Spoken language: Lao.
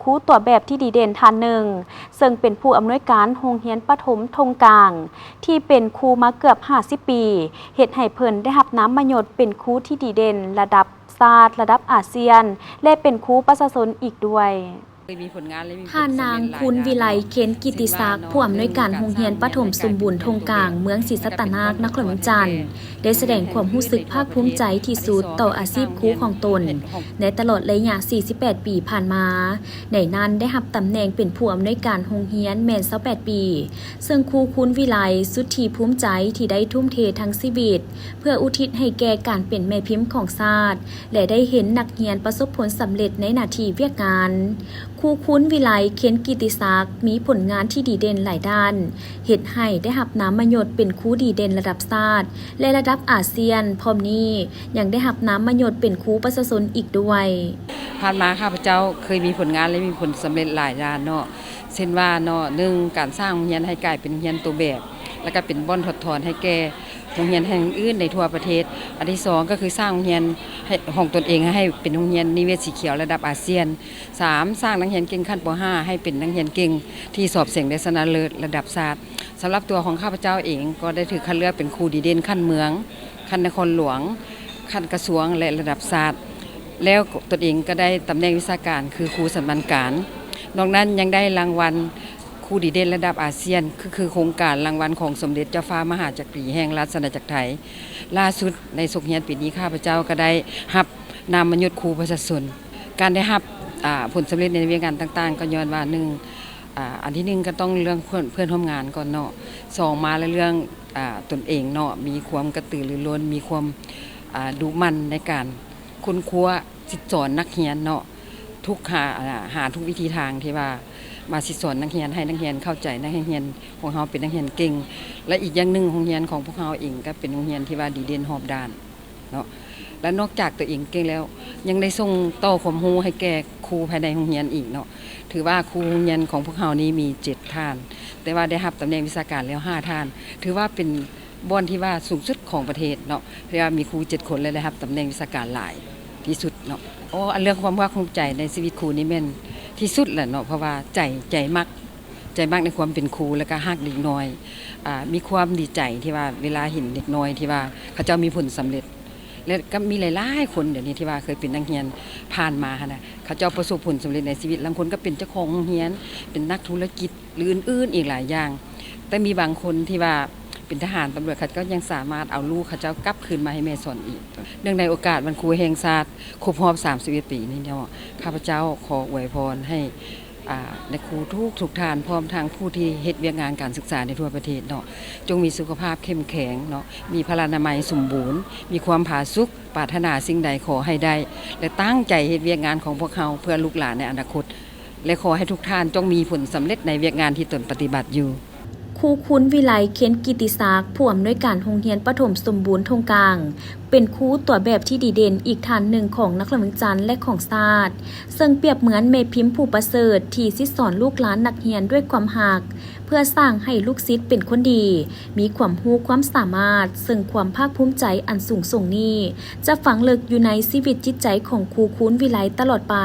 ຄູຕົວແບບທີ່ດີເດັ່ນທ່ານໜຶ່ງ, ເຊິ່ງເປັນຜູ້ອຳນວຍການໂຮງຮຽນປະຖົມທົ່ງກາງ ທີ່ເປັນຄູມາເກືອບຫ້າສິບປີ, ເຮັດໃຫ້ເພິ່ນໄດ້ຮັບນາມມະຍົດເປັນຄູທີ່ດີເດັ່ນລະດັບຊາດ, ລະດັບອາຊຽນ ແລະ ເປັນຄູປະຊາຊົນອີກດ້ວຍ. ທ່ານນາງ ຄູນວິໄລ ເຄນກິດຕິສັກ ຜູ້ອຳນວຍການໂຮງຮຽນປະຖົມສົມບູນທົ່ງກາງ ເມືອງສີສັດຕະນາກ ນະຄອນຫຼວງວຽງຈັນ ໄດ້ສະແດງຄວາມຮູ້ສຶກພາກພູມໃຈທີ່ສຸດຕໍ່ອາຊີບຄູຂອງຕົນ ໃນຕະຫຼອດໄລຍະສີ່ສິບແປດປີຜ່ານມາ. ໃນນັ້ນໄດ້ຮັບຕຳແໜ່ງເປັນຜູ້ອຳນວຍການໂຮງຮຽນແມ່ນຊາວແປດປີ, ເຊິ່ງຄູ ຄູນວິໄລ ສຸດທີ່ພູມໃຈທີ່ໄດ້ທຸ່ມເທທັງຊີວິດ ເພື່ອອຸທິດໃຫ້ແກ່ການເປັນແມ່ພິມຂອງຊາດ ແລະ ໄດ້ເຫັນນັກຮຽນປະສົບຜົນສຳເລັດໃນໜ້າທີ່ວຽກງານ. ຄູ ຄູນວິໄລ ເຄນກິດຕິສັກ ມີຜົນງານທີ່ດີເດັ່ນຫຼາຍດ້ານ, ເຮັດໃຫ້ໄດ້ຮັບນາມມະຍົດເປັນຄູດີເດັ່ນລະດັບຊາດ ແລະ ລະດັບອາຊຽນ, ພ້ອມນີ້ຍັງໄດ້ຮັບນາມມະຍົດເປັນຄູປະຊາຊົນອີກດ້ວຍ. ຜ່ານມາຂ້າພະເຈົ້າເຄີຍມີຜົນງານ ແລະ ມີຜົນສຳເລັດຫຼາຍດ້ານເນາະ, ເຊັ່ນວ່າເນາະ ໜຶ່ງ ການສ້າງໂຮງຮຽນໃຫ້ກາຍເປັນໂຮງຮຽນໂຕແບບ ແລະ ກະເປັນບ່ອນຖອດຖອນໃຫ້ແກ່ໂຮງຮຽນແຫ່ງອື່ນໃນທົ່ວປະເທດ. ອັນທີສອງ ກະຄືສ້າງໂຮງຮຽນໃຫ້ ຂອງຕົນເອງໃຫ້ເປັນໂຮງຮຽນນິເວດສີຂຽວລະດັບອາຊຽນ. ສາມ ສ້າງນັກຮຽນເກັ່ງຂັ້ນ ປໍຫ້າ ໃຫ້ເປັນນັກຮຽນເກັ່ງທີ່ສອບເສັງໄດ້ຊະນະເລີດລະດັບຊາດ. ສຳລັບຕົວຂອງຂ້າພະເຈົ້າເອງກໍໄດ້ຖືກຄັດເລືອກເປັນຄູດີເດັ່ນຂັ້ນເມືອງ, ຂັ້ນນະຄອນຫຼວງ, ຂັ້ນກະຊວງ ແລະ ລະດັບຊາດ, ແລ້ວຕົນເອງກໍໄດ້ຕຳແໜ່ງວິຊາການຄືຄູສາມັນກາງ. ນອກນັ້ນຍັງໄດ້ລາງວັນຄູດີເດັ່ນລະດັບອາຊຽນ ຄື ຄືໂຄງການລາງວັນຂອງສົມເດັດເຈົ້າຟ້າມະຫາຈັກກະຣີແຫ່ງລາຊະອານາຈັກໄທ. ລ່າສຸດໃນສົກຮຽນປີນີ້ ຂ້າພະເຈົ້າກໍໄດ້ຮັບນາມມະຍົດຄູປະຊາຊົນ. ການໄດ້ຮັບ ອາ ຜົນສຳເລັດໃນວຽກງານຕ່າງໆ ກໍຍ້ອນວ່າ ໜຶ່ງ ອາ ອັນທີໜຶ່ງກໍຕ້ອງເລື່ອງເພື່ອນ ເພື່ອນຮ່ວມງານກ່ອນເນາະ, ສອງ ມາແລ້ວເລື່ອງ ອາ ຕົນເອງເນາະ ມີຄວາມກະຕືລືລົ້ນ ມີຄວາມ ອາ ດຸໝັ່ນໃນການຄົ້ນຄວ້າ ສິດສອນນັກຮຽນເນາະ, ທຸກ ຫາ ຫາທຸກວິທີທາງທີ່ວ່າມາສິດສອນນັກຮຽນ ໃຫ້ນັກຮຽນເຂົ້າໃຈ ໃຫ້ນັກຮຽນຂອງເຮົາເປັນນັກຮຽນເກັ່ງ. ແລະ ອີກຢ່າງໜຶ່ງ ໂຮງຮຽນຂອງພວກເຮົາເອງກໍເປັນໂຮງຮຽນທີ່ວ່າດີເດັ່ນຮອບດ້ານເນາະ, ແລະ ນອກຈາກຕົວເອງເກັ່ງແລ້ວ ຍັງໄດ້ສົ່ງຕໍ່ຄວາມຮູ້ໃຫ້ແກ່ຄູພາຍໃນໂຮງຮຽນອີກເນາະ. ຖືວ່າຄູໂຮງຮຽນຂອງພວກເຮົານີ້ມີເຈັດທ່ານ, ແຕ່ວ່າໄດ້ຮັບຕຳແໜ່ງວິຊາການແລ້ວຫ້າທ່ານ, ຖືວ່າເປັນບ່ອນທີ່ວ່າສູງສຸດຂອງປະເທດເນາະ, ທີ່ວ່າມີຄູເຈັດຄົນ ແລະ ໄດ້ຮັບຕຳແໜ່ງວິຊາການຫຼາຍທີ່ສຸດເນາະ. ໂອ້ ອັນເລື່ອງຄວາມພາກພູມໃຈໃນຊີວິດຄູນີ້ແມ່ນທີ່ສຸດແຫຼະເນາະ, ເພາະວ່າໃຈ ໃຈມັກ ໃຈມັກໃນຄວາມເປັນຄູ ແລ້ວກໍຮັກເດັກນ້ອຍ, ອາ ມີຄວາມດີໃຈທີ່ວ່າເວລາເຫັນເດັກນ້ອຍທີ່ວ່າເຂົາເຈົ້າມີຜົນສຳເລັດ ແລະ ກໍມີຫຼາຍໆຄົນດຽວນີ້ທີ່ວ່າເຄີຍເປັນນັກຮຽນຜ່ານມາຫັ້ນນະ, ເຂົາເຈົ້າປະສົບຜົນສຳເລັດໃນຊີວິດ, ລາງຄົນກໍເປັນເຈົ້າຂອງໂຮງຮຽນ, ເປັນນັກທຸລະກິດ ຫຼື ອື່ນໆອີກຫຼາຍຢ່າງ. ແຕ່ມີບາງຄົນທີ່ວ່າເປັນທະຫານ, ຕຳຫຼວດ, ເຂົາກໍຍັງສາມາດເອົາລູກເຂົາເຈົ້າກັບຄືນມາໃຫ້ແມ່ສອນອີກ. ເນື່ອງໃນໂອກາດວັນຄູແຫ່ງຊາດຄົບຮອບສາມສິບເອັດປີນີ້ເນາະ, ຂ້າພະເຈົ້າຂໍອວຍພອນໃຫ້ ອາ ນັກຄູທຸກໆທ່ານ ພ້ອມທັງຜູ້ທີ່ເຮັດວຽກງານການສຶກສາໃນທົ່ວປະເທດເນາະ, ຈົ່ງມີສຸຂະພາບເຂັ້ມແຂງເນາະ, ມີພະລານາໄມສົມບູນ, ມີຄວາມຜາສຸກ, ປາດຖະໜາສິ່ງໃດຂໍໃຫ້ໄດ້ ແລະ ຕັ້ງໃຈເຮັດວຽກງານຂອງພວກເຮົາເພື່ອລູກຫຼານໃນອະນາຄົດ ແລະ ຂໍໃຫ້ທຸກທ່ານຈົ່ງມີຜົນສຳເລັດໃນວຽກງານທີ່ຕົນປະຕິບັດຢູ່. ຄູ ຄູນວິໄລ ເຄນກິດຕິສັກ ຜູ້ອຳນວຍການໂຮງຮຽນປະຖົມສົມບູນທົ່ງກາງ ເປັນຄູຕົວແບບທີ່ດີເດັ່ນອີກທ່ານໜຶ່ງຂອງນະຄອນຫຼວງວຽງຈັນ ແລະ ຂອງຊາດ, ເຊິ່ງປຽບເໝືອນແມ່ພິມຜູ້ປະເສີດທີ່ສິດສອນລູກຫຼານນັກຮຽນດ້ວຍຄວາມຮັກ ເພື່ອສ້າງໃຫ້ລູກສິດເປັນຄົນດີ, ມີຄວາມຮູ້ຄວາມສາມາດ, ເຊິ່ງຄວາມພາກພູມໃຈອັນສູງສົ່ງນີ້ ຈະຝັງເລິກຢູ່ໃນຊີວິດຈິດໃຈຂອງຄູ ຄູນວິໄລ ຕະຫຼອດໄປ.